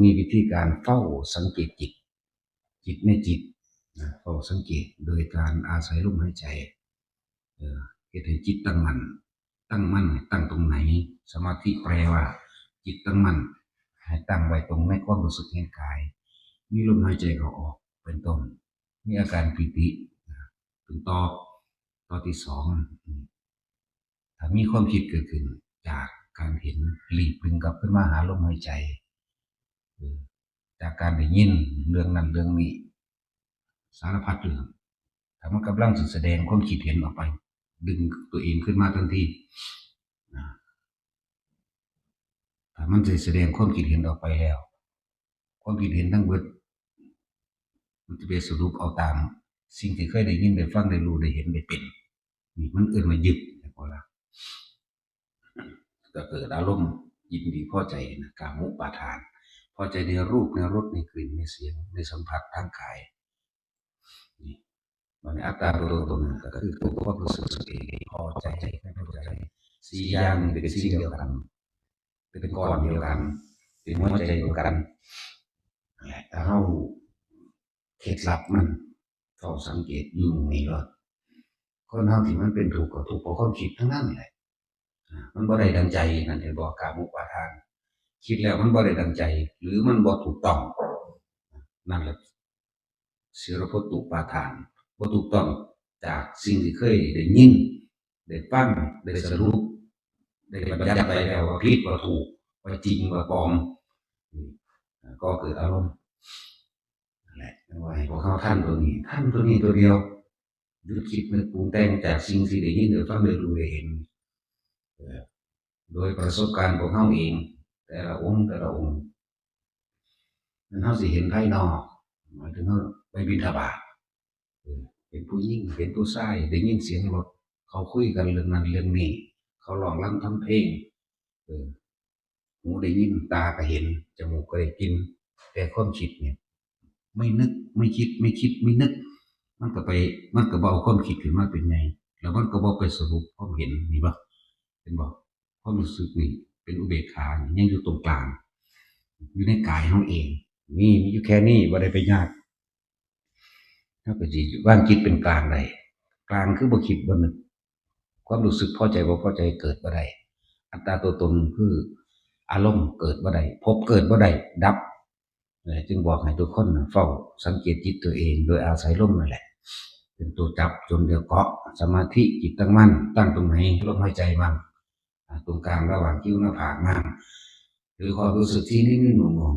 ມີວິທີການເຝົ້າສັງເກດຈິດ, ຈິດໃນຈິດນະ, ເຝົ້າສັງເກດໂດຍການອາໄສລົມຫາຍໃຈ, ເອີ, ເຮັດໃຫ້ຈິດຕັ້ງໝັ້ນ, ຕັ້ງໝັ້ນໃຫ້ຕັ້ງຕົງໃນ, ສະມາທິແປວ່າຈິດຕັ້ງໝັ້ນໃຫ້ຕັ້ງໄວ້ຕົງໃນຄວາມຮູ້ສຶກແຫ່ງກາຍ, ມີລົມຫາຍໃຈເຂົ້າອອກເປັນຕົ້ນ, ມີອາການປີຕິນະ, ເປັນຕໍ່, ຕໍ່ທີສອງ. ຖ້າມີຄວາມຄິດເກີດຂຶ້ນຈາກການເຫັນ, ຫຼີກດຶງກັບຄືນມາຫາລົມຫາຍໃຈ, ເອີ, ຈາກການໄດ້ຍິນເລື່ອງນັ້ນເລື່ອງນີ້ ສາລະພັດເລື່ອງ, ຖ້າມັນກຳລັງຊິສະແດງຄວາມຄິດເຫັນອອກໄປ, ດຶງຕົວເອງຂຶ້ນມາທັນທີນະ. ຖ້າມັນຊິສະແດງຄວາມຄິດເຫັນອອກໄປແລ້ວ, ຄວາມຄິດເຫັນທັງເບິດ ມັນຈະໄປສະຫຼຸບເອົາຕາມສິ່ງທີ່ເຄີຍໄດ້ຍິນ, ໄດ້ຟັງ, ໄດ້ຮູ້, ໄດ້ເຫັນ, ໄດ້ເປັນ. ນີ້ມັນເອີ້ນວ່າຍຶດ, ເຫັນບໍ່ລະ? ກໍເກີດອາລົມຍິນດີພໍໃຈນະ, ກາມຸປາທານ, ພໍໃຈໃນຮູບ, ໃນລົດ, ໃນກິ່ນ, ໃນສຽງ, ໃນສຳຜັດທາງກາຍ. ນີ້ ບັດນີ້ອັດຕາຕົວຕົນກໍຄືຕົວຄວາມຮູ້ສຶກເອງ, ພໍໃຈ, ບໍ່ພໍໃຈ, ສີ່ຢ່າງນີ້ເປັນສິ່ງດຽວກັນ, ເປັນກ້ອນດຽວກັນ, ເປັນຫົວໃຈດຽວກັນ. ນັ້ນແຫຼະ, ຖ້າເຮົາ ເຄັດລັບມັນ ເຝົ້າສັງເກດຢູ່ໝ່ອງນີ້ໂລດ. ຄົນເຮົາທີ່ມັນເປັນທຸກກໍທຸກເພາະຄວາມຄິດທັງນັ້ນແຫຼະ. ອາ ມັນບໍ່ໄດ້ດັ່ງໃຈ, ນັ້ນເຫັນບໍ່? ກາມຸປາທານ, ຄິດແລ້ວມັນບໍ່ໄດ້ດັ່ງໃຈ ຫຼື ມັນບໍ່ຖືກຕ້ອງ, ນັ້ນແຫຼະ ສິລະພົດຕຸປາທານ, ບໍ່ຖືກຕ້ອງຈາກສິ່ງທີ່ເຄີຍໄດ້ຍິນ, ໄດ້ຟັງ, ໄດ້ສະຫຼຸບ, ໄດ້ບັນຍັດໄວ້ແລ້ວວ່າຜິດ, ວ່າຖືກ, ວ່າຈິງ, ວ່າປອມ, ກໍເກີດອາລົມ. ນັ້ນແຫຼະ ຈັ່ງວ່າໃຫ້ພວກເຮົາທັນຕົວນີ້, ທັນຕົວນີ້ຕົວດຽວ, ຢຸດຄິດນຶກປຸງແຕ່ງຈາກສິ່ງທີ່ໄດ້ຍິນ, ໄດ້ຟັງ, ໄດ້ຮູ້, ໄດ້ເຫັນ, ເອີ, ໂດຍປະສົບການພວກເຮົາເອງ, ແຕ່ລະອົງ, ແຕ່ລະອົງ. ແມ່ນເຮົາຊິເຫັນພາຍນອກ, ໝາຍເຖິງເຮົາໄປບິນທະບາດ, ເອີ, ເຫັນຜູ້ຍິງ, ເຫັນຜູ້ຊາຍ, ໄດ້ຍິນສຽງລົດ, ເຂົາຄຸຍກັນເລື່ອງນັ້ນເລື່ອງນີ້, ເຂົາຮ້ອງລຳທຳເພງ, ເອີ, ຫູໄດ້ຍິນ, ຕາກໍເຫັນ, ຈະມູກກໍໄດ້ກິ່ນ, ແຕ່ຄວາມຄິດນີ້ ໄມ່ນຶກ, ໄມ່ຄິດ, ໄມ່ຄິດ, ໄມ່ນຶກ, ມັນກໍໄປ, ມັນກໍບໍ່ເອົາຄວາມຄິດຂຶ້ນມາເປັນໃຫຍ່, ແລ້ວມັນກໍບໍ່ໄປສະຫຼຸບຄວາມເຫັນ, ເຫັນບໍ່? ເຫັນບໍ່? ຄວາມຮູ້ສຶກນີ້ເປັນອຸເບກຂາ, ຍັງຢູ່ຕົງກາງ, ຢູ່ໃນກາຍເຮົາເອງ. ນີ້, ມີຢູ່ແຄ່ນີ້, ບໍ່ໄດ້ໄປຍາກ. ເຮົາກໍຊິວາງຈິດເປັນກາງໄດ້. ກາງຄືບໍ່ຄິດບໍ່ນຶກ. ຄວາມຮູ້ສຶກພໍໃຈບໍ່ພໍໃຈເກີດບໍ່ໄດ້. ອັດຕາຕົວຕົນຄືອາລົມເກີດບໍ່ໄດ້, ພົບເກີດບໍ່ໄດ້, ດັບ. ຈຶ່ງບອກໃຫ້ທຸກຄົນເຝົ້າສັງເກດຈິດຕົວເອງໂດຍອາໄສລົມນັ້ນແຫຼະ ເປັນຕົວຈັບ, ຈົນດຽວເກາະສະມາທິ, ຈິດຕັ້ງໝັ້ນ, ຕັ້ງຕົງໃນລົມຫາຍໃຈມັນ. ອາ ຕົງກາງລະຫວ່າງຄິ້ວໜ້າຜາກມາ ຫຼື ຄວາມຮູ້ສຶກທີ່ນິດໆໜ່ວງ